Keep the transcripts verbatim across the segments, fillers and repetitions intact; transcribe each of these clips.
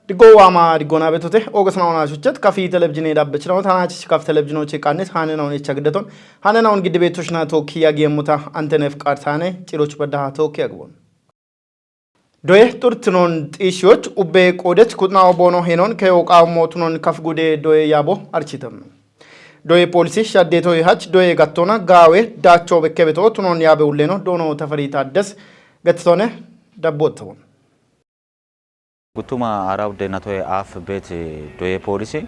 Diggo waama diggoona betote, Oogos naona shuchet, kafi televizhiine dabbe chinawo, tana chich kaf televizhiino che qannis, hane naon icha giddaton, hane naon giddibe tushna to kiya giyemmuta, Antenef Qartane, ciroch badda to kiya gbon. Doye turtinon xishiyoch, ubbe qodet kutna obono henon, ke oqa motunon kaf gude doye yabo architam. Doye polisi shadde toye hach, doye gattona, gawe, dacho bekkebeto, tunon yabe ulleno, dono tafari taddes, gattone, dabbottawon. Guttuma ara udde natoye aaf beeti doye polisi,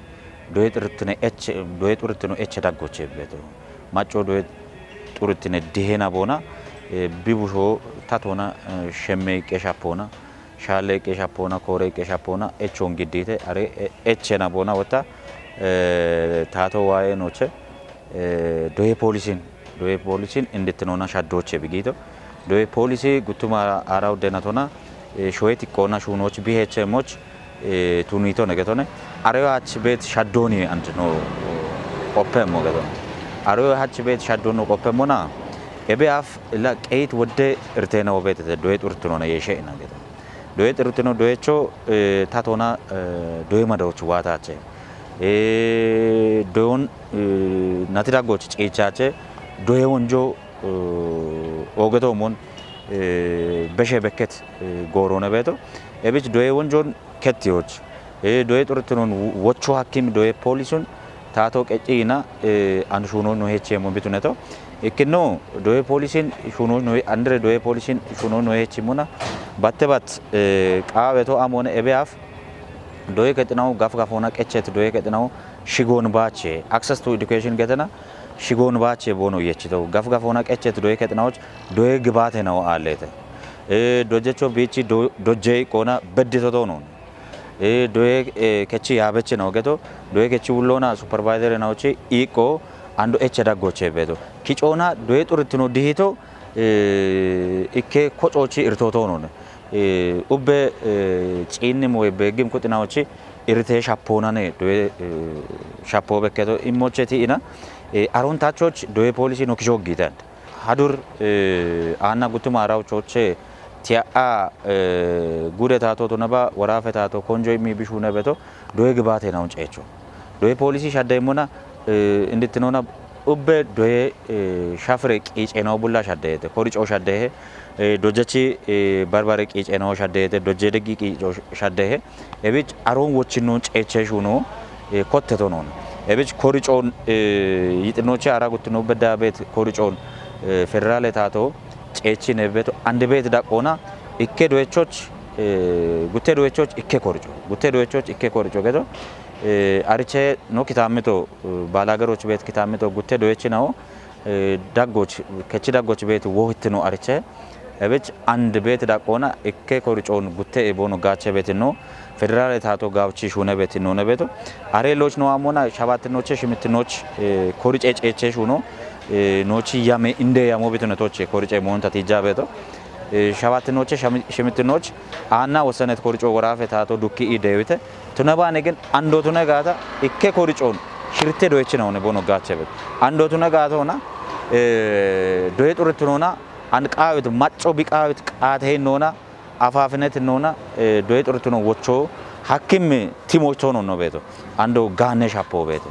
doye xurtine eche, doye xurtino eche daggoche beeto. Macco doye xurtine dihena bona, e, bibusho tatona, e, shemme qeshapona, shale qeshapona, kore qeshapona, echon giddite, are, e, echena bona wota, e, tato waye noche, e, doye polisin, doye polisin inditnona shaddoche bigito. Doye polisi guttuma ara udde natona, e, shoyet iqqoona shuunoch biheche moch, e, tunito negetone. Areyo hach beet shaddoni and no qoppemmo getone. Areyo hach beet shaddono qoppemmona. Ebe af la qeit wodde irtena obetete doye xurtinona yeshe ina getone. Doye xurtino doyecho, e, tatona, e, doye madoch watache. E, doyon, e, nati daggoch cichache, doye wonjo, e, ogeto mon, e, beshe bekket, e, gorone beto. Ebich doye wonjon kettiyoch. E, doye xurtinon wo-, wocho hakkim doye polisun, tato qeccina, e, an shuno no heche mo bituneto. Ikkino doye polisin shuno no, andre doye polisin shuno no heche mona. Batte bat, e, qaweto amone ebe af, doye ketinaw gaf gafona qechet doye ketinaw shigon bache. Access to education getena shigon bache bono yechito. Gaf gafona qechet doye ketinaw doye gibate naw alete. E, dojecho bichi do-, dojey qona beddito donon. E, doye, e, kechi yabeche naw geto, doye kechi wullona supervisor naw chi iqo ando eche daggoche beto. Kicona doye xurtino dihito, e, ikke kocochi irtoto non. E, ubbe, e, cinni moy begim kutinaw chi irte shapona ne, doye, e, shapo bekketo immoche ti ina, e, aron tachoch doye polisi no kisho gitan. Hadur, e, anna guttuma araw choche, tiya a, e, gude tato to naba, warafe tato, konjo imi bishu nebeto, doye gibate naun cecho. Doye polisi shadde mona, e, inditnona ubbe doye, e, shafre qice no bulla shadde te, korico shadde he, e, dojechi, e, barbare qice no shadde te, doje deggi qico shadde he. Ebich aron wochino ceche shuno, e, kotte tonon. Ebich koricon, e, yitinoche ara guttino bedabet koricon, e, federale tato cechi nebeto ande bet daqona ikke doechoch, e, gutte doechoch ikke korico. Gutte doechoch ikke korico geto. E, ariche no kitamito, e, balageroch bet kitamito gutte doechi nawo. E, daggoch, kechi daggoch bet wohitino ariche. Ebich and bet daqona ikke koricon gutte e bono gache betino. Federale tato gawchi shune betino nebeto. Are loch no amona shabatinoche shimitinoch, e, korice ceche shuno. E, nochi yame inde yamo betino toche korice monta tija beto. E, shabatinoche shami-, shimitinoch anna wosanet korico warafe tato dukki i dewite. Tuna bane gen ando tuna gata ikke koricon shirte doechi naune bono gache bet. Ando tuna gata ona, e, doye xurtinona, an qawet macco bi qawet qate nona, afafinet nona, e, doye xurtino wocho hakkim timoch tono no beto. Ando gane shapo bete.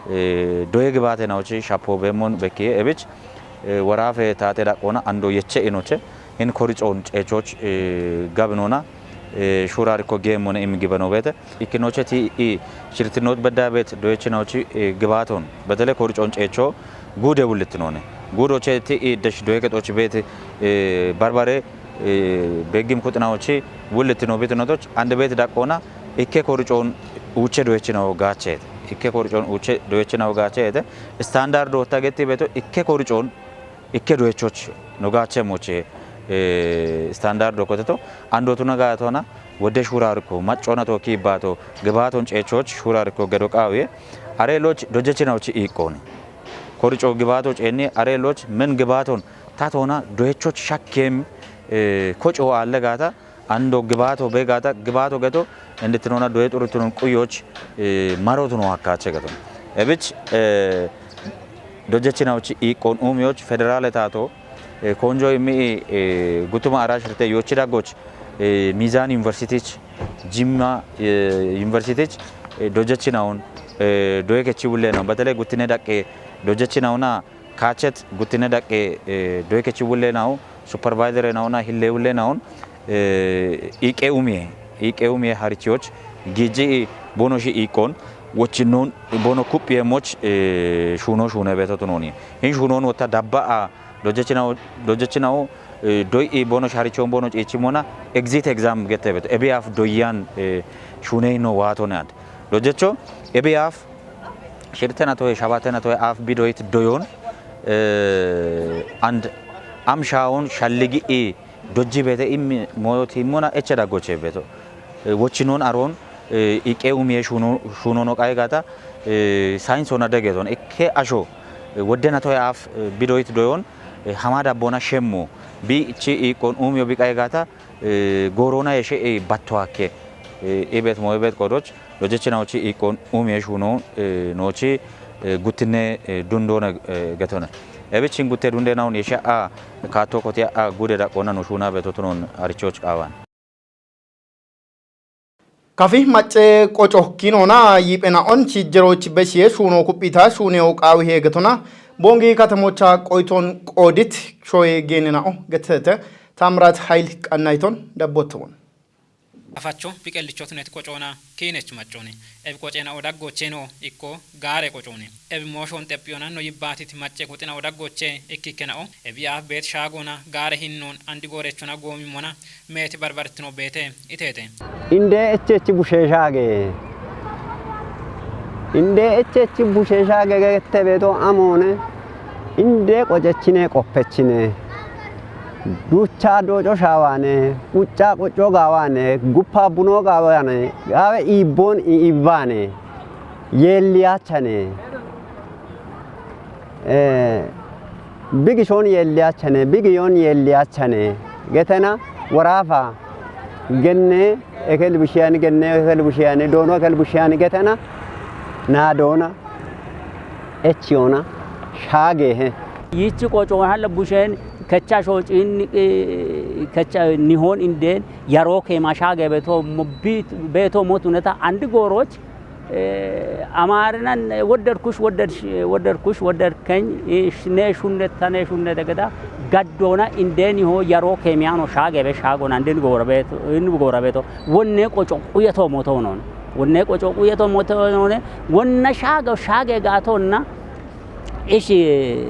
E, doye gibate naochi shapo bemon bekki ebich, e, warafe tate daqona ando yeche inoche, in koricon cechoch, e, gabinona, e, shurar ko gemone im gibano bete. Ikkinoche ti i shirtinot bedabet doechi naochi, e, gibaton. Betele koricon cecho gude wulitnone. Gudoche ti i desh doye ketoch bet, e, barbare, e, begim kutnaochi wulitno bitnotoch ande bet daqona ikke koricon uche doechi nao gachet. Ikke koricon uche doechi nao gachet. Standard do tageti beto ikke koricon ikke doechoch no gache moche, e, standard do koteto. Ando tuna gatona wode shurar ko maccona to kibato gibaton cechoch shurar ko gedo qawiye. Are loch dojechi naochi iqoni. Korico gibato cenni are loch men gibaton tatona doechoch shakkem, e, koco alle gata ando gibato be gata gibato geto inditnona doye xurtinon quyoch, e, marotuno hakkache geto. Ebich, e, dojechi naochi iqon umiyoch federale tato, e, konjo imi, e, gutuma ara shirte yochi daggoch, e, Mizan University ch, Jimma, eh, Yunivarsiitich, eh, dojechinawun, eh, doye kechi wulle nawu. Batele guttine daqqe dojechinawuna kaachet guttine daqqe, eh, doye kechi wulle nawu, supervisor nawuna hille wulle nawun, eh, iqe umiye, iqe umiye harichiyoch, giji bono shi iqon, wochinnon bono kuppiye moch, eh, shuno shune beto tunoni. Hin shunon wota dabba a, dojechinaw, dojechinaw, eh, doy i bono sharichon bono chichimona, exit exam gete beto. Ebi af doyan, eh, shune no wato ne ad. Dojecho, ebi af, shirtena tohe, shabatena tohe, af bidoyit doyon, eh, and am shawon shalligi i dojji bete immi moyoti immona eche daggoche beto. Eh, wochinon aron, eh, iqe umiye shuno, shuno no qaigata, eh, science ona degeton. Ikke asho, eh, woddena tohe af, eh, bidoyit doyon, eh, hamada bona shemmo. Bi ichi iqon umiyo bi qaigata, eh, gorona yeshe, eh, batto akke. Eh, ibet mo ibet qodoch, dojechinawochi iqon umiye shuno, eh, nochi, eh, guttine, eh, dundona, eh, getona. Ebichin gutte dunde nawun yeshe a kato kotiya a gude daqona no shuna beto tunon arichoch qawan. Kafi macce qoco kinona yiphena'on shijjeroch beshiye shuno kuphita shuneyo qawi hegetona bongi katamocha qoyton qodit shoye genena'o getete Tamrat Hayil qannayton dabbotton. Afacho biqellichotunet qocoona kiinech maccoone. Ebi qoceena odaggocheno ikko gaare qocoone. Ebi mooshon xephiyona no yibbatit macce kuxina odaggoche ikkikkena'o. Ebi aaf beet shaagona gaare hinnon andi goorechona goomimmona meeti barbartino beete iteete. Inde echechi busheeshaage. Inde echechi busheeshaage gette beeto amoone. Inde qocechine qoppechine. Ducha doco shaawane, qucca qucco gaawane, guppa buno gaawane, gaawe iibbon iibbaane. Yeelliyachane. Eh, Bigi shon yeelliyachane, bigi yon yeelliyachane. Getena worafa genne ekel bishiyani, genne ekel bishiyani, doono ekel bishiyani getena na doona echiyona shaagehe. Yichi qoco halla bushen kecha shocin, eh, kecha nihon inden yaro kema shaage beto mo bit-, beto motuneta andi gooroch, eh, Amaarinan, eh, wodderkush, wodder-, wodderkush, wodderkeny, eh, sh-, ne shunnetta, ne shunnete geda gaddona indeni ho yaro kemiyano shaage be shaagona indeni goorabeto, in goorabeto. Wonne qoco quyeto moto non. Wonne qoco quyeto moto non. Wonna shaago shaage gatonna ishi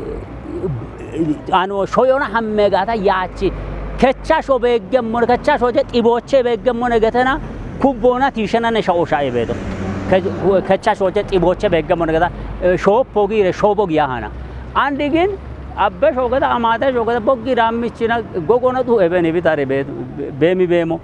ano shoyona hamme gata yaachi. Kecha sho beeggemmone, kecha sho je xibooche beeggemmone getena kubbona tiishena ne sha'o sha'e beeto. Ke-, kecha sho je xibooche beeggemmone geta, eh, shooppo giire shoobo giya hana. Andi gin abbe sho geta, amate sho geta, boggi rammichina gogona du ebeni bitare be-, beemi beemo.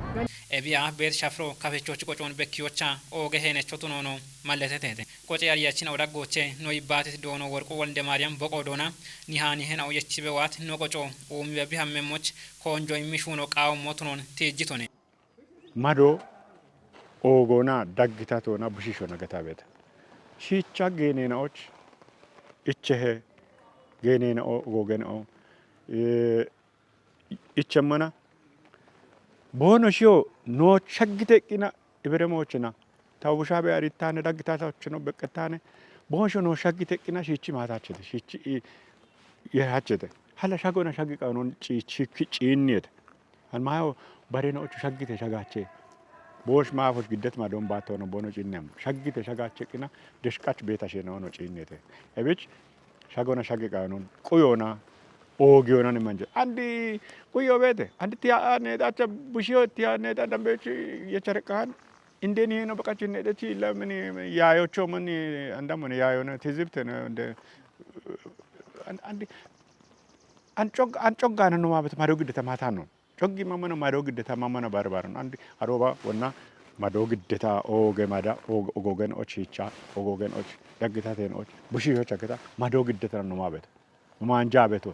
Ebi aaf beet shafro kafichochi qocoon bekkiyocha ooge heenechotu noono malletetete. Qoce yariyachina odaggoche no yibbaatit doono Worqu Wolde Maariyam boqo doona nihaanihe na'o yechibe waat no qoco uumibe bihammemmoch koonjo immi shuuno qaawo motunon tiijjitone. Mado oogona daggitatona bushiishona getabeeta. Shiicha geeneenaoch ichehe geeneenao googenao, eh, ichemmana. Boono shiyo no shaggite eqqina ibere moochina. Tawu bushabe arittaane daggitata ochino beqqettaane. Boonsho no shaggite eqqina shiichi maatachete. Shiichi i-, yerachete. Hala shagona shaggi qanon ci-, ci-, ki-, ciinniyete. Almayo bareno ochu shaggite shagache. Boosh maafoch giddet madon baattono boono ciinnem. Shaggite shagache eqqina deshqach beetasheno no ciinniyete. Ebich shagona shagge qanon, quyona, oogiyona ni manje. Andi quyo beete, andi tiya ne dacha bushiyo tiya ne da dambe chi yechare kan. Indeni no bakachi ne de chi la mini yaayocho mani andamone yaayona tizibte ne de an-, andi an chog-, an choggana no mabet maro gidde tamata no. Coggi mamana mado giddeta mamana barbaron. Andi aroba wonna mado giddeta ooge mada og-, ogogen och hicha, ogogen och daggitaten och bushiyo chageta mado giddeta no mabet. Manja beto.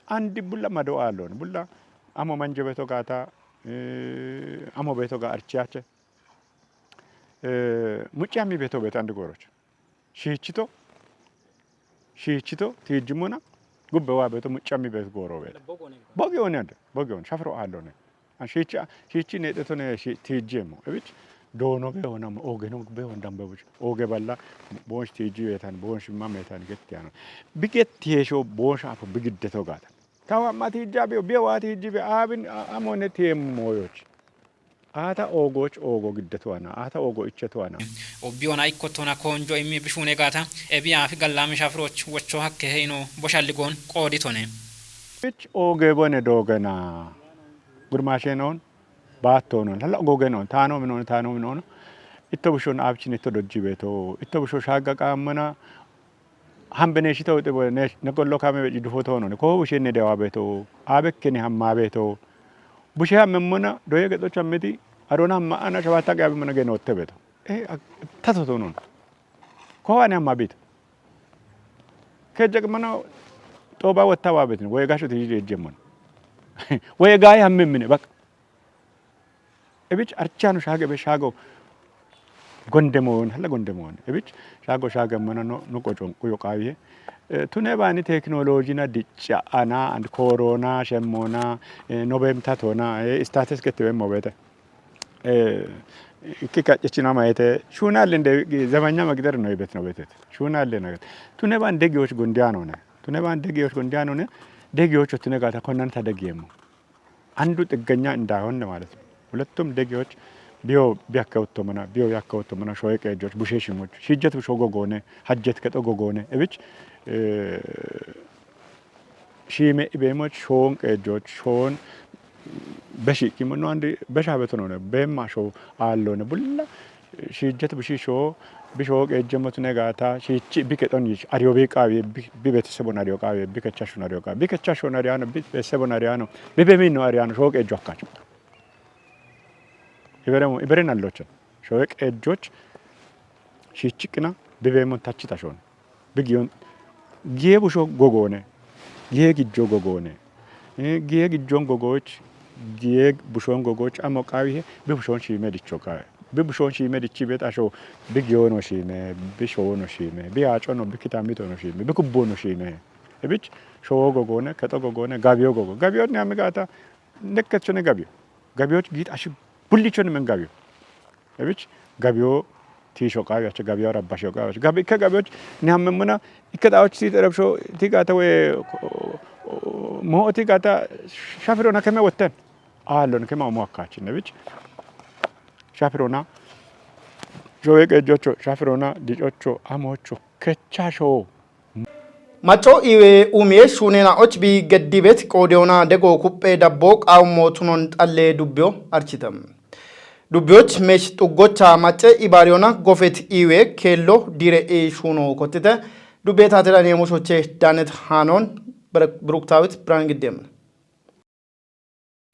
Andi bulla mado alon. Bulla amo manje beto gata, eh, amo beto ga archiache. Eh, mucci ami beto beto andi goroch. Shiichito, shiichito, tiijjimona, gubbe waa beeto muccammi beeto gooroo beeto. Bogi one ande, bogi one, shafiro aallone. Shiicha, shiichi neexxetone shi-, tiijjeemmo. Ewich doono beehona, oogeno beehon dambe buch. Ooge balla boonsh tiijji weetan, boonsh ma meetan getti yaano. Bi getti heeshsho boonsh afo bi giddeto gaata. Tawa ma tiijja biyo, biyo waa tiijji biyo, aabin a-, amone tiyeemmo mooyoch. Aata oogoch oogo giddeto ana, aata oogo icheto ana. Obbi ona ikko tona koonjo immi bishuune gaata, ebi afi gallami shafiroch wocho hakke heino boshalli goon qooditone. Bich ooge bone doogena, gurmaashe noon, baatto noon, lalla ogoge noon, taano minoon, taano minoon. Itto bushon aabchin itto dojji beeto, itto busho shaagga qaammana, hambe neeshito woxe bo-, neesh-, ne gollo kaame beji dufo toono, ne koo bushe ne dewa beeto, aabekke ne hamma beeto. Bushe hammemmona, doye gexoch hammeti, arona hamma ana shawatta qe aabemmona genootte beeto. Eh, ag-, tato toono. Ko ani amma bit. Kejjak mana toba watta wa betin. Way gasho tiji ejjemon. Way gaay hamme mine bak. Ebich archano shage be shago gondemon, hala gondemon. Ebich shago shage mana no, no kochon kuyo qawiye. Eh, tune bani technology na dicca ana and corona, shemmona, eh, nobem tatona, eh, status kete be mobete. Eh, ikki kaccechina mayete, shunalle nde zamanya magidar no ibet no betet. Shunalle nagat. Tune ban degiyoch gondiano ne. Tune ban degiyoch gondiano ne. Degiyoch tune gata konnan ta degiemo. Andu ጥገኛ እንዳይሆን ማለት ነው። ሁለቱም ደጊዎች ቢዮ ቢያከውቶ መና፣ ቢዮ ያከውቶ መና፣ ሾይ ቀጆች፣ ቡሼ ሽሞች፣ ሽጀት ብሾ ጎጎነ፣ ሀጀት ከጦ ጎጎነ፣ እብች፣ እ፣ ሺሜ ኢቤሞች፣ ሾን ቀጆች፣ ሾን በሺ ኪሞ ነው አንድ በሻ በትኖ ነው፣ በማ ሾ አሎ ነው፣ ቡላ ሽጀት ብሺ ሾ፣ ቢሾ ቀጀመቱ ነጋታ፣ ሽቺ ቢከጦን ይች፣ አሪዮ ቢቃቢ፣ ቢ-፣ ቢቤተሰቦን አሪዮ ቃቢ፣ ቢከቻሹን አሪዮ ቃቢ፣ ቢከቻሹን አሪያኖ፣ ቢቤተሰቦን አሪያኖ፣ ቢቤሚን ነው አሪያኖ፣ ሾ ቀጆ አካቸው። ይበረሙ፣ ይበረን አሎችን። ሾ ቀጆች፣ ሽቺ ቅና፣ ቢቤሞን ታችታ ሾን። Bigiyon giye busho gogone, giye gijjo gogone, eh, giye gijjon gogoch, giye bushon gogoch, amo qawihe, bi bushon shime dicho qawe. Bi bushon shime dichi bet asho, bigiyono shime, bishono shime, bi acono, bi kitamitono shime, bi kubbono shime. Ebich, showo gogone, keto gogone, gabiyo gogo. Gabiyo ni amigata, nekkechone gabiyo. Gabiyoch git ashi bullichone men gabiyo. Ebich, gabiyo tiisho qaawi acha, gabiyo rabbasho qaawi acha. Gabi, ikke gabiyoch ni hammemmuna, ikke daawoch si terebsho, ti gaata we, mo ti gaata shafirona keme wotten. Aallon kema omo akkachin. Ebich, shafirona, showe qeejjocho, shafirona, dicocho, amocho, kechasho. Maco iwe umiye shunena och bi geddi bet qoodewona dego kuppe dabbo qawmo tunon xalle dubbiyo architem. Dubbiyoch mesh xuggocha macce ibariyona gofet iwe keello dire e shuno kottite. Dubbe taatira neemo shoche Danet Hanon, Br-, Bruktaawit Birhaan Giddeem.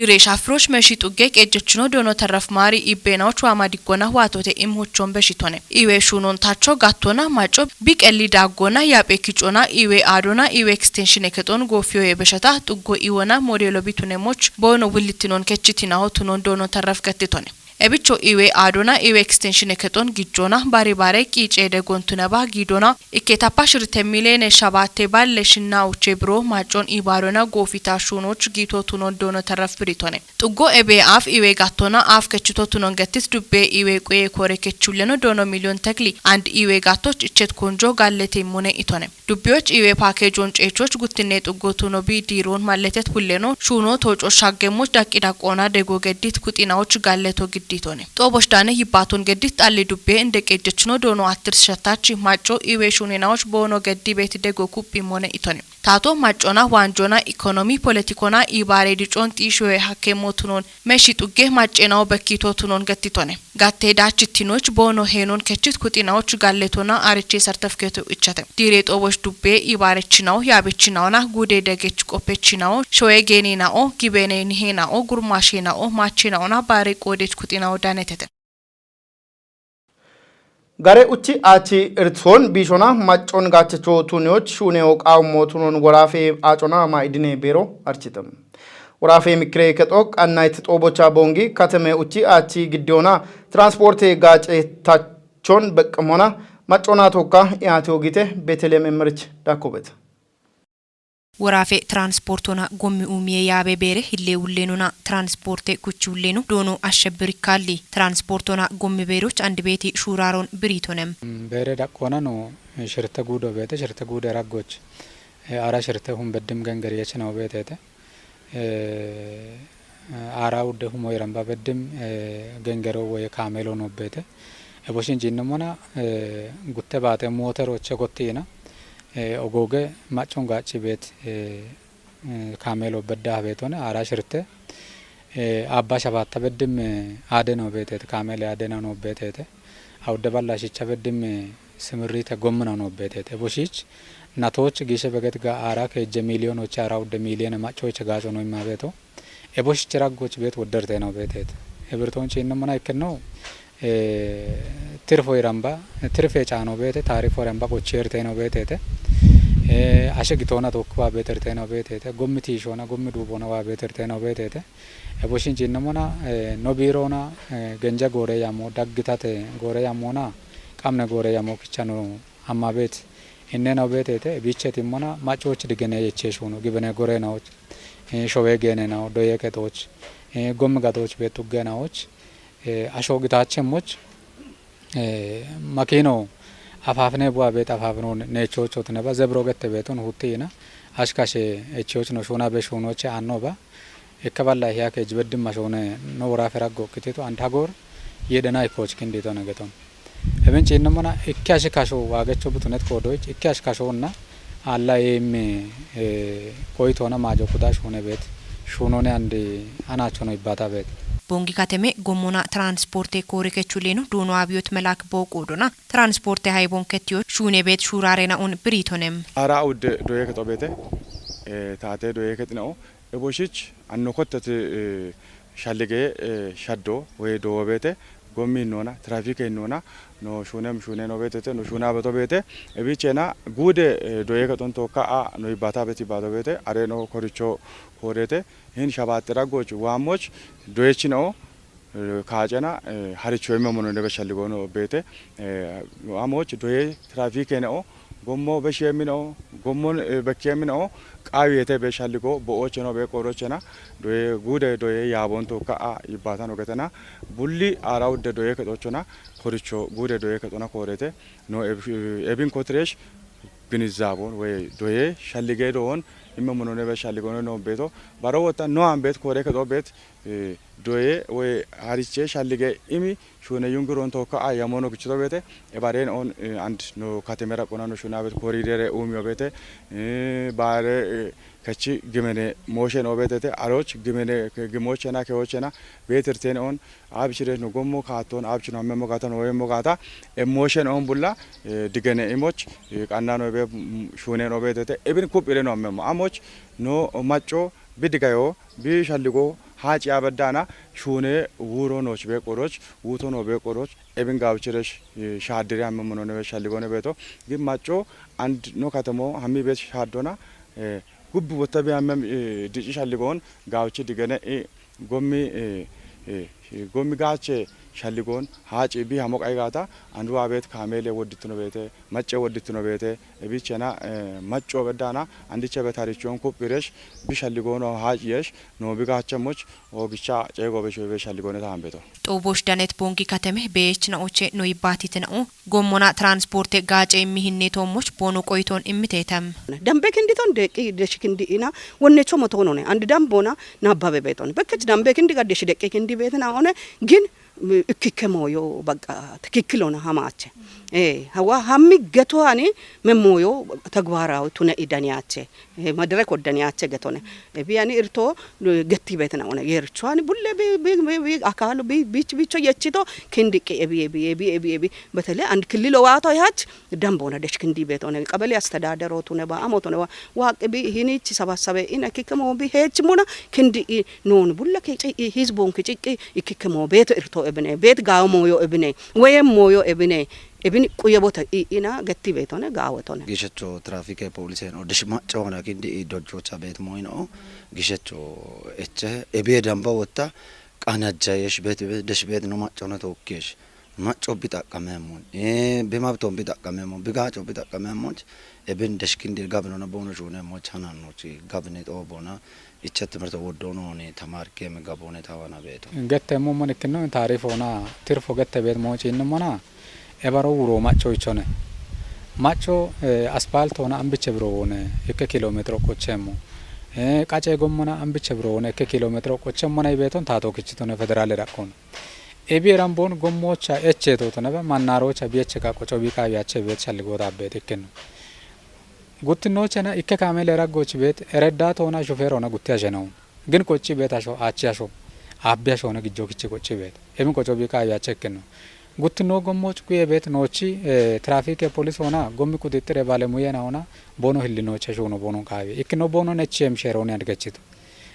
Dire shafroch meshi xugge qejjechino doono tarraf maari ibbeenawoch waama diggona waatote im hochon beshitone. Iwe shunon tacho gattona maco bi qelli daaggona yaaphe kicona iwe aadona iwe extension ekexon goofiyo ye beshata xuggo iwona modeelo bitunemoch boono willittinon kechitinaho tunon doono tarraf gattitone. Ebicho iwe aadona iwe extension ekexon gijjona bari bare qiice degon tuneba giidona ikke tappa shirte mileene shabaate balle shinna uche biro macon ibaarona goofita shunoch giito tunon doono tarraf biritone. Xuggo ebe aaf iwe gattona aaf kechito tunon gettis dubbe iwe quye kore kechulleno doono miliyon tekli and iwe gattoch ichet konjo gallete mune itone. Dubbiyoch iwe paakeejoon ceechoch guttinne xuggo tuno bi diiroon malletet bulleno shuuno tooco shaggemmoch daqqi daqqoona dego geddit kuxinawoch galleto gidditone. Xooboch daane yibbaaton geddit xalli dubbe inde qeejjechino doono attirs shattachi macco iwe shuuninawoch boono geddi beeti dego kuphi mone itone. Taato maccona waanjona ikonomi politikona ibaare dicoon xiishoye hakkemmo tunon meshi xugge macceenawo bekkito tunon gettitone. Gatte daachittinoch boono heenon kechit kuxinawoch galletona ariche sartefketo ichate. Diire xooboch dubbe ibaarechinawo yaabechinawona guude degech qoppechinawo shoye geeneena'o gibene niheena'o gurmaasheena'o maacheena'ona baare qoodech kuxinawo daanetete. Gare uchi achi irtson bishona maccon gachecho tuniyoch shunewo qawmo tunon worafe acona ma idine bero architem. Worafe mikre kexo qannayt xoobocha bongi kateme uchi achi giddiyona transporte gaace tachon beqqemona maccona tokka iyate ogite Beteleem Emmerich dakkobet. Woraafe tiraansipoortoona gommi uumiye yaabe beere hilleewulleennona tiraansipoorte kuchiwulleeno doono ashshebbirikkalli. Tiraansipoortoona gommi beeroch andi beeti shuuraaroon biriitonem. Beere daqqoonano shirte guudo beete, shirte guude raggoch. Ara shirte hum beddim gengeriyechi noo beeteete. Ara udde humo iramba beddim gengero woye kaameelo noo beete. Eboshin jiinnummona gutte baate mooteroche gottiina. Ogooge maccon gaacci beet kaameelo bedda beetone ara shirte. Abba shabatta beddim aade noo beeteete, kaameele aadena noo beeteete. Awudde balla shicha beddim simirrite gommina noo beeteete. Eboshiich natooch giishe beget ga ara keejje miiliyoonoche ara udde miiliyene maccoiche gaaco no imma beeto. Eboshiich raggoch beet wodderte noo beeteete. Ebirtoon chiinnummona ikkenno tirfo iramba, tirfe caano beete, taarifo iramba gocheerte noo beeteete. Ashe gitoona tokki waa beeterte noo beeteete. Gommi tiishoona, gommi duuboona waa beeterte noo beeteete. Eboshin jiinnummona no biiroona genja goore yammo, daggitate goore yammoona, qamne goore yammo kichano amma beet. Inne noo beeteete, biichetimmona maccooch digene yecheeshuno, gibene gore nooch, showee geene noo, doye kexooch, gommi gadooch beet tugge nooch, asho gitaachemmoch, makiino afaafine buwa beet afaafino neechoochotineba zebro gette beetun hutti yina, ashkashe echooch no shuuna be shuunoche aannoba, Ikke balla hiya keej beddim mashoone no woraafe raggo kititu and hagoor yedhena ikkoch kindiito negeton. Ebin ciinnummona ikke ashi kasho waagecho butunet koodoich, ikke ashi kashoonna aalla eemmi qoyitoona maajo kuda shuune beet. Shuunoone and anaachono ibbata beet. Bongi kateme gommona tiraansipoorte koore kechuleeno duuno Abiyot Melak boo qoodona tiraansipoorte hayboon kettiyo shuune beet shuuraareena un biriitonem. Ara udde doye kexo beete. Taate doye kexinao. Eboshiich anno kotteti shallige shaddo woy doowo beete gommi hinnoona, tirafiike hinnoona, no shuunem shuune no beetete, no shuuna beto beete, ebiicheena guude doye kexon tookka a no ibbata beti bato beete, are no koricho kooreete, hin shabaaxxi raggoch waammoch doyechinao, kaacena haricho emme mono nebe shalligono beete, amoch doye tirafiike neo, gommo beshi emmino, gommon bekki emmino, qaawiyete be shalligo, bo'ocheno be qoorochena, doye guude doye yaabonto ka'a yibbaatano getena, bulli aara udde doye kexochona, koricho guude doye kexona koorete, no ebin kotiresh ginizaabon, woy doye shallige doon, imme mono nebe shalligono no beeto, baro wotta no an beet koore kexo beet, doye woy hariche shallige imi shuune yungiron tookka a yamono gichito beete, ebareen on and no katemera qona no shuuna beet koridere umiyo beete, baare kechi gimene mooshen o beetete, aroch gimene gimochena keochena beetirteen on, abchire no gommo kaaton, abchino ammemo gata, no yemmo gata, emooshen on bulla digene imoch qanna no be shuune no beetete, ebin kuphire no ammemo. Amoch no macco bidigayo, bi shalligo, haaci abeddaana, shuune wuuro nooch be qoroch, wuuto no be qoroch, ebin gaawchiresh shaaddire amme mono nebe shalligo ne beeto, gi macco and no katemo hammi beet shaaddona, gubbi wotta bi amme dici shalligoon gaawchi digene i gommi, gommi gaache shalligoon haaci bi hamo qay gaata, andu abeet kaameele woddittino beete, macce woddittino beete, ebichena macco beddaana, andiche beet harichoon kuphiresh, bi shalligoono haaciyesh, no bi gaachemoch, oogicha ceego be shoy be shalligoone taambeto. Xoobosh danet bongi kateme beech naoche no yibbaatitina'o, gommona tiraansipoorte gaace immi hinneetoommoch boono qoyitoon immiteetem. Dambe kinditon deeqqi deshi kindi ina wonnecho motoonone, and dambona nabbabe beetone. Bekkech dambe kindi gaddeshi deqqi kindi beetina one, gin ikkikke mooyo baqqa tikikkilona hamaache. Ee, hawa hammi getoani me mooyo tagbaarawi tune idaniyache. Ee, madirek wodaniyache getone. Ee, biyani irto getti beetina one. Yerchoani bulle bi, bi, bi, bi, akalu bi, bich, bicho yechito kindiqqi ebi, ebi, ebi, ebi, ebi. Betele and killilo waato yach dambona desh kindi beetone. Qabale astadadero tuneba, amo tuneba. Waaqqi bi hinichi sabassabe ina kikke moo bi heechimuna kindi i Noon bulla ke ciqqi, hizbon ke ciqqi, ikkikke moo beeto irto ebine, beet gaawo mooyo ebine, woyem mooyo ebine, ebin quye bota i ina getti beetone gaawetone. Gishecho trafike polisen o dish macca wana kindi i dojjocha beet moyino, gishecho eche, ebiye damba wotta, qanajja yesh beet, beet, dish beet no macca wana tookkesh. Macco bixaqqameemmoonni, ee, bimabitoon bixaqqameemmoonni, bigaaco bixaqqameemmoonni, ebin deshkindir gabinona boono shuuneemmoonni hanannochi gabine xooboona icha timirte woddoonooni tamarkeeme gaboone tawana beeto. Getteemmo man ikkino taarifoona tirfo gette beet mooci innumana ebaro wuro macco ichone. Macco, ee, aspaaltoona ambiche biro woone ikke kiiloomeetiro qocheemmo. Ee, qace gommona ambiche biro woone ikke kiiloomeetiro qocheemmona ibeeton taatoo kichitone federaale raqqoon. Ebi eran boon gommoocha eche tooto nebe mannaarocha bi eche ka qoco bi qaawi ache beet shalli goota beet ikkino. Guttinoochena ikke kaamele raggoch beet eredda toona shufeer ona gutti ashenau. Gin qocci beet asho, achi asho, abbi asho ona gijjo kichi qocci beet. Ebin qoco bi qaawi ache ikkino. Guttinoo gommooch kuye beet noochi, ee, tiraafike polis ona gommi quxixxire baalemuye na ona boono hillinoocha shuuno boono qaawi. Ikkino boono nechi em sheerooni adgechito.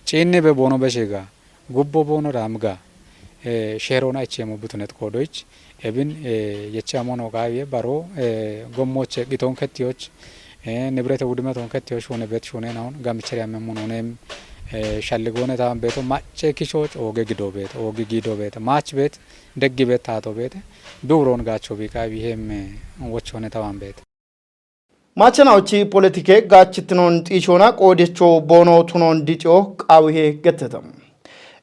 Ciinni be boono be shiga. Gubbo boono daamga, ee, sheeroona icheemo butunet koodoyich, ebin, ee, yeche amono qaawiye baro, ee, gommooche qitoon kettiyoch, ee, nibrete wudimeton kettiyoch shuune bet shuune naun, gamichere amemmun uneem, ee, shalligoone tawan beeto macce kishoch ooge gido beet, ooge gido beet, maach beet, deggi beet taato beete, duuroon gaacho bi qaawiye hem, ee, wochoone tawan beet. Maachanaochi politike gaachitinoon xiishoona qoodicho boono tunoon dixiyo qaawihe gettete.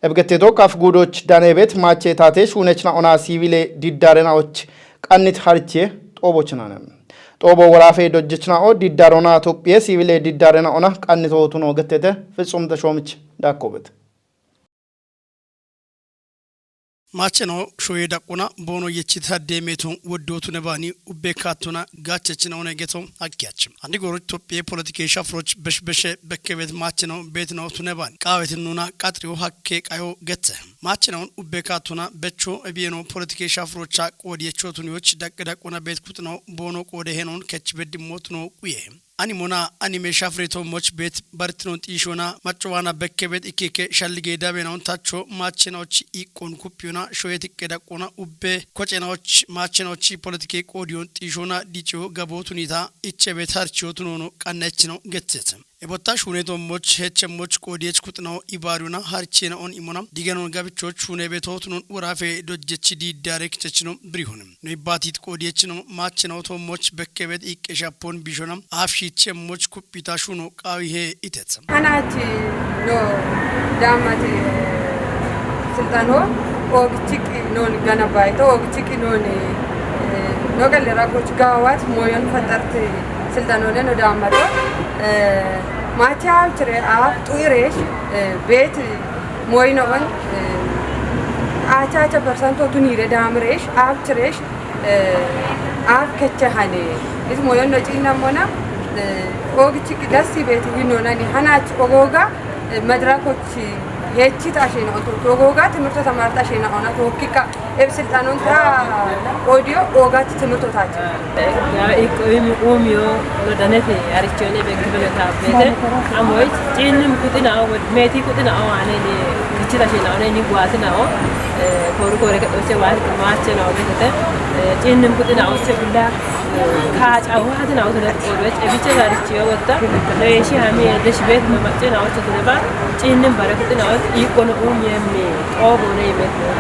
Eb getteto kaf guudoch daneebet maache taate shuunechna ona siivile diddaarenaoch qannit hariche xoobochinane. Xoobo woraafe dojjechnao diddaarona Tophiye siivile diddaarena ona qannito tuno gettete Fitsum Teshoomich daakkobet. Maacheno shoye daqquna boono yechita deemeeton woddootu nebaani ubbe kaattona gaachechina onegeto hakkiyachi. Andi goro Itophiye politike shafroch beshbeshe bekkebeet maacheno beetino tunebaani. Qaaweti nuna qaxriyo hakke qayo gette. Maacheno ubbe kaattona becho ebieno politike shafrocha qoodi yecho tuniyoch daqqe daqquna beet kuxino boono qoode henon kech beddimmo tuno quye. Ani mona ani meeshaa fireetoo moch beet bartinoon xiishoona macco waana bekke beet ikkikke shalligee dabeenaon tacho maachenoch iqqoon kuppiyona shoyetiqqe daqqoona ubbe kocenooch maachenochi politike qoodiyoon xiishoona dichiyo gabootunita iche beet harchiyo tunoono qannechino getteet. Ebotta shuuneetoo moch heche moch qoodiyech kuxinao ibaariyona harchiyenaoon imona digenoon gabichoch shuunee beetoo tunoon woraafe dojjechi diiddaare kichechino birihone. No ibbaatit qoodiyechino maachinaw toommoch bekkebet iqqe shappoon bishona aaf shiiche moch kuphita shuno qaawihe itetsa. Hanachi no daammate silxano oogichiqi noon gana baayito oogichiqi noon no qallera goch gaawat mooyon faxxarte silxanoone no daammato maachi aawchire aaf xu'ireesh beet mooyino'on aacha aacha persanto tuniire daamireesh aawchireesh aaf kecha hane is moyon no ciinna mona oogichi dassi beeti winonani hanach ogooga madirakoch heechi taashena onto ogooga timirto tamarta ashena ona tookkikka eb silxanonta audio oogach timirto taache. Iqoyimi uumiyo no danete arichone bekkibele taabete amoy ciinnim kuxina meeti kuxina awaaneni kichita shena oneni guatina o koru kore ke ose waati maache na odete ciinnim kuxina oche bulla kaaca waati na odete odoch ebiche garichi yogotta leeshi hami desh beet no macce na oche tuneba ciinnim bare kuxina ot iqono uumiyemmi obo ne imet no.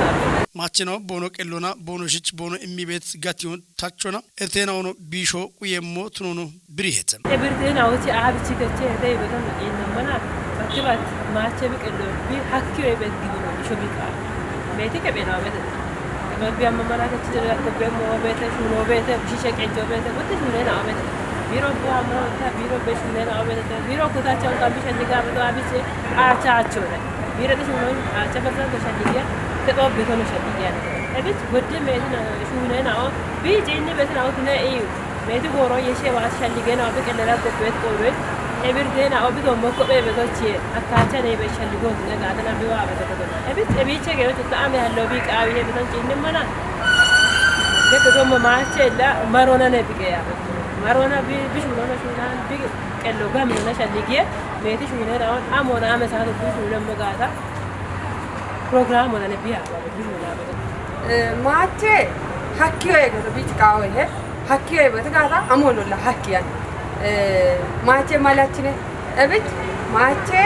Machino bono qellona bono shich bono immi beet gation tachona etena ono bisho quyemmo tunono birihete. Ebirtena oche abichi keche ete ibeton inomana bakkibat maache bi qello bi hakki ebe gibino bisho bi qa. Meeti ke bena obete. Ebe bi amma mana kechi jere ko be mo obete shuno obete bishishe qejo obete gutti shunena obete. Biro bu amma ta biro be shunena obete. Biro kutacha on kambisha liga beto abichi acha achore. Biro de shuno acha beto shandiya te do beto shandiya. Ebit godde meeti na shunena o bi jinni beto na o tune iyu. Meeti gooro yeshe waati shalligena obi qellera gobbeet qooroy ebir deena obi dommo kophe betochie akkaacha ne be shalligoot ne gaadana bi waa beto beto. Ebit ebiche geyo tutta ame hallo bi qaawi he beton ciinni mana. Beto dommo maache illa marona ne bi qeya. Marona bi bi shunona shunan bi qello gamina shalligiye meeti shunena on amona ame saatu bi shunan mo gaata. Program ona ne biya. Maache hakkiyo eegato biichi qaawo ihe hakkiyo eegato gaata amoololla hakkiyan maache malachine ebich maache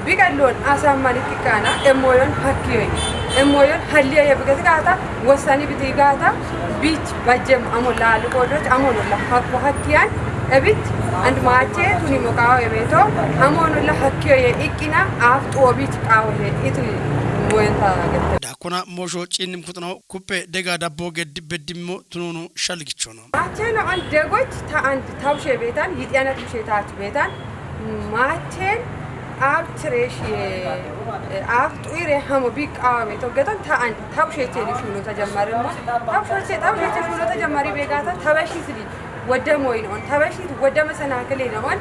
biqalloon asaan malitti kaana emmooyoon hakkiyo ihe Emmoyon halliya ye bigati gata, wasani biti gata, bich bajem amo lali kodoch, amo nolla hakko hakkiyan, ebit and mache tuni mokawa ebeto, amo nolla hakkiyo ye ikkina, aftu obich qawo ye itu moyenta gette. Dakona mosho cinim kutno kuppe dega dabbo geddi beddimmo tunono shalgichono. Mache no an degoch ta and tawshe betan, yitiyana tushe ta betan, mache Ab tiresh ye, ab tuyre hamo bi qawa beto geton ta and tawshe te shuno ta jammare mo. Tawshe te, tawshe te shuno ta jammare begata tabashi sili. Wadda moyin on tabashi wadda masanakale na on.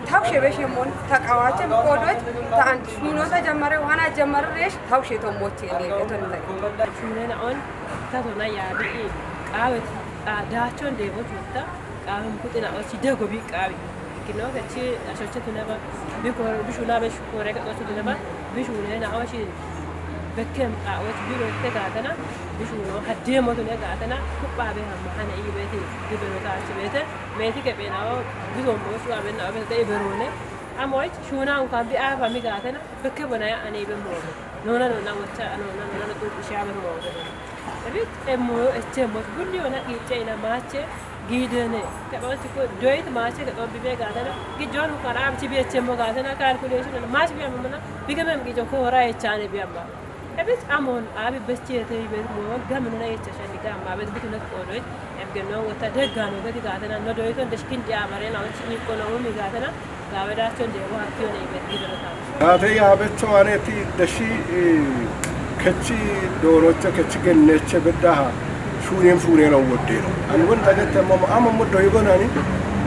Tawshe beshi mon ta qawache kodot ta and shuno ta jammare wana jammare resh tawshe to mote ne geton ta. Shuno na on ta to na ya bi qawa ta dachon de bo tutta. Qaawin kuxina ochi dego bi qaawi. Kino kechi ashoche tunaba bi kor bi shuna be shukore ka ochi tunaba bi shune na ochi bekkem qa ochi bi rote gatana bi shuno hadde mo tune gatana kubba be hamma hana ibeti di bero ta ochi bete meti ke be na o bi do mo shu abe na obe de berone. Amoch shuna un kan bi afa mi gatana bekke bona ya ane be mo. Nona nona wacha nona nona tu sha be mo. Rit emo echemos bulli ona qiicce ina maache giidene. Kebawti ko doyit maache kebawti be gaadana. Gijon ko arab ti be echemo gaadana calculation maache be amana. Bigame gijon ko ora echane be amma. Ebit amon abi besti ete be mo gamin na echa shani ga amma be bitu na ko doyit. Em geno wata de gano be gaadana no doyit on de shkin de amare na wati ni ko no mi gaadana. Gaabedaacho deemo hakkiyo ne ibet gidero taam. Taate yaabecho aneeti dashi kechi dooroche kechi genneche beddaha shuunen fuuneno woddeeno. Ani won dagette mama ama muddo yugonani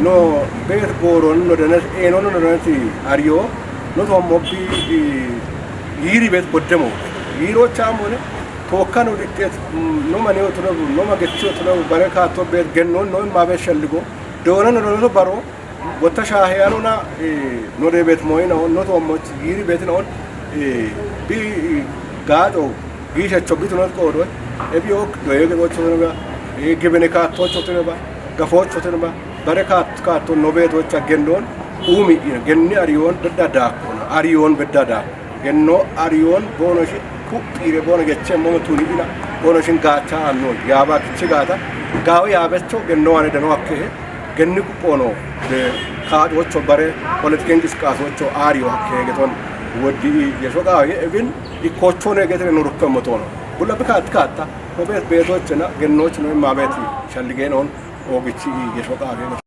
no beet gooron no denet eeno no denet ariyo no to mobbi yiiri beet boddemo. Yiiro chaamone tokkano dikket no mane otuno no magechi otuno bare kaatto beet gennon no ma be shalligo doona no no baro Gotta shaaheyanona no debet moyina on not ommoch giri betin on bi gaaxo giishacho bitunot qoodoy ebi ok doyege gochotonoga gibene kaattochotonoga gafoochotonoga bare kaatto no beetocha gendoon uumi genni ariyoon bedda daakkona ariyoon bedda daakko genno ariyoon boonoshi kuphiire boona geche momo tuni ina boonoshin gaacha anno yaaba kichi gaata gaawo yaabecho genno ane dano akkehe Genni ku'ono kaaxocho bare poletiken qisqaasocho aariyo hakkeegeton woddi yesho qaawe ebin ikkochone getere no rukkemmotono bulla bikaat kaatta kobeet beetochena gennochino immabeeti shalligeenon oogichi yesho qaawe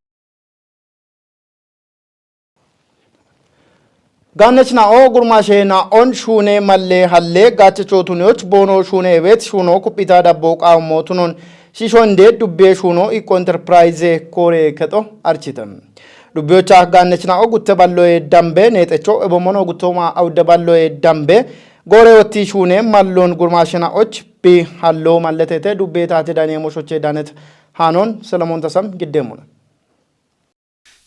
Gaannech na'o gurmaashe na'on shuune malle halle gaachecho tunioch boono shuune ebeet shuuno kuphita dabbo qaawammo tunon shiisho inde dubbiye shuuno ikko enterpirayze koore kexo archite. Dubbiyocha gaannech na'o gutte balloye dambe neexecho ebommono guttoma awudde balloye dambe goore wotti shuune mallon gurmaashe na'och bi hallo malletete dubbe taate dane moshoche danet haanon Solomon Tasam giddeemmona.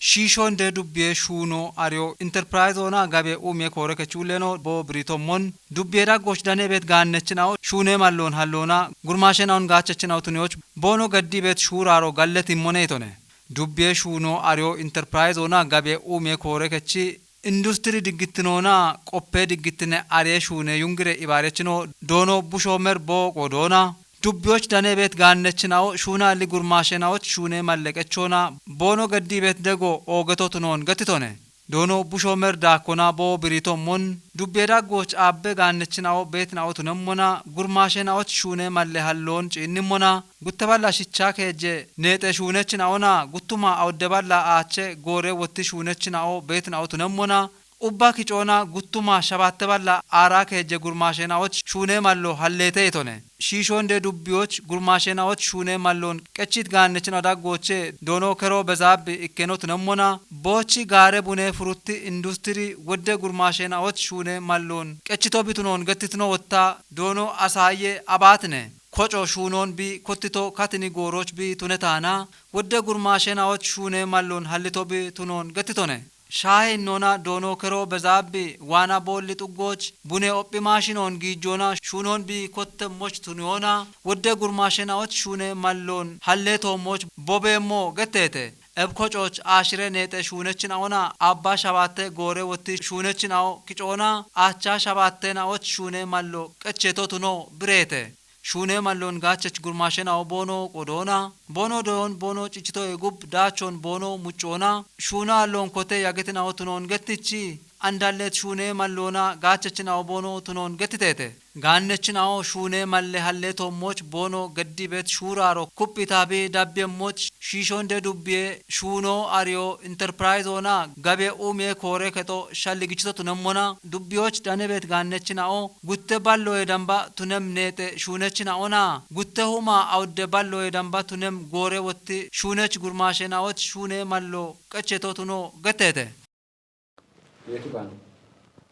Shiishonde dubbiye shuuno ariyo interpirayzoona gabe umiye koore kechuulleno bo biritommon dubbiye daggoch danebeet gaannechina'o shuune malloon halloona gurmaashena'on gaachechinaw tuniyoch boono gaddibeet shuuraaro galletimmoneytone. Dubbiye shuuno ariyo interpirayzoona gabe umiye koore kechi industiri diggittinoona qoppe diggittine ariye shuune yungire ibaarechino doono busho mer booqo doona Dubbiyoch danebeet gaannechina'o shuunalli gurmaashena'och shuune malleqechona boono gaddibeet dego oogeto tunoon gatitone. Doono busho mer daakkona bo biritommon dubbiye daggoch aabbe gaannechina'o beetina'o tunemmona gurmaashena'och shuune malle halloon ciinnimmona gutte balla shicha keejje neexe shuunechina'ona guttuma awudde balla aache goore wotti shuunechina'o beetina'o tunemmona Ubba kicoona guttuma shabatte balla aara keejje gurmaashena'och shuune mallo halleete yitone. Shiishoonde dubbiyoch gurmaashena'och shuune malloon qechit gaannechino daggooche doono kero bezaabbi ikkeno tunemmona boochi gaare bune furutti industiri wodde gurmaashena'och shuune malloon qechito bitunoon gettitino wotta doono asaayye abaatine. Koco shuunoon bi kottito katini gooroch bi tunetaana wodde gurmaashena'och shuune malloon hallito bi tunoon gettitone. Shaahe innoona doono kero bezaabbi waana boolli xuggooch bune ophi maashinoon giijjoona shuunoon bi kotte moch tuniyoona wodde gurmaashena'och shuune malloon hallee toommoch bobeemmo getteete. Ebko cooch aashire neexe shuunechin aona abba shabaatte goore wotti shuunechin ao kicoona aacha shabaatte naoch shuune mallo qecheto tuno bireete. Shuune mallon gaachech gurmaashen ao boono qodoona, boono doyon boono cichito egub daachon boono muccoona, shuuna allon kote yagetin ao tunon gettichi, andallet shuune mallona gaachechin ao boono tunon gettiteete. Gaannechin ao shuune malle halle toommoch boono geddibet shuuraro kuphitabi dabbiyemmoch shiishonde dubbiye shuuno ariyo enterprise ona gabe umiye koore kexo shalli gichito tunemmona dubbiyoch danebet gaannechin ao gutte balloye damba tunem neexe shuunechin aona gutte huma awudde balloye damba tunem goore wotti shuunech gurmaashen aoch shuune mallo qecheto tuno getteete.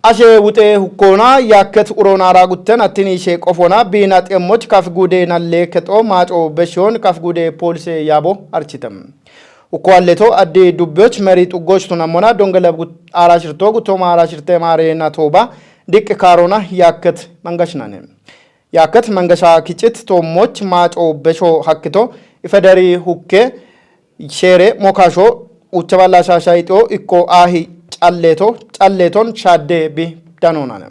Ashe wuxe hukkona yakket uronara gutten attin ishe qofona biina xemmoch kaf gude nalle kexo maaco beshiyon kaf gude polise yaabo architem. Ukko alleto addi dubbiyoch meri xuggoch tunammona dongele gut-, aarashirto guttoma aarashirte maarena tooba diqqi kaarona yakket mangashinane. Yakket mangasha kichit toommoch maaco besho hakkito ifederi hukke sheere mokasho ucha balla shasha ixio ikko ahi calleto calleton shadde bi danonane.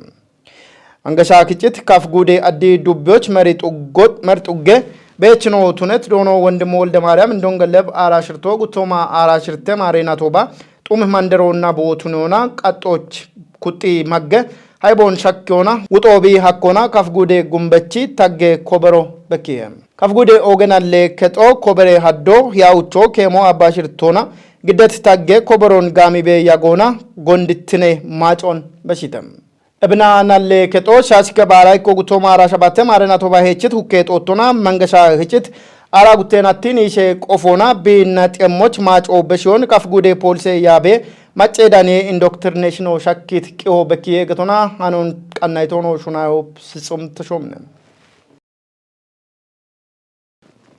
Mangasha kichit kaf gude addi dubbiyoch meri xuggo-, mer xugge beechino tunet doono wondimu wolde maariyam indongeleb aarashirto guttoma aarashirte maarena tooba xumi manderonna bootunona qaxxoch kuxxi magge haybon shakkiyona wuxoobi hakkona kaf gude gumbechi tagge kobero bekkiye. Kaf gude ogenalle kexo kobere haddo hiyawucho keemo abba shirtona giddet tagge koberon gaamibe yagoona gondittine maacon beshite. Ebina nalle kexo shaashike baara ikko guttoma aarashabatte maarena tooba heechit hukke xoottona mangasha hechit aara gutten attin ishe qofona biinna xemmoch maaco beshiyon kaf gude polise yaabe macce daniye indoctrination o shakkit qiho bekkiye getona hanon qannaytono shunayo sitsum teshomne.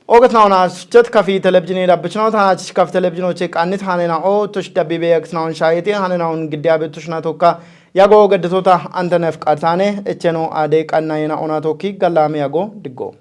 Ogetnaona suchet kafi televizhini dabbichnot hanach kaf televizhinoche qannit hanena o tush dabbibe yagetnaon shayete hanenaon giddiyabe tushnatoka yago geddetota antenef qartane echeno ade qannayena onatoki gallame yago diggo.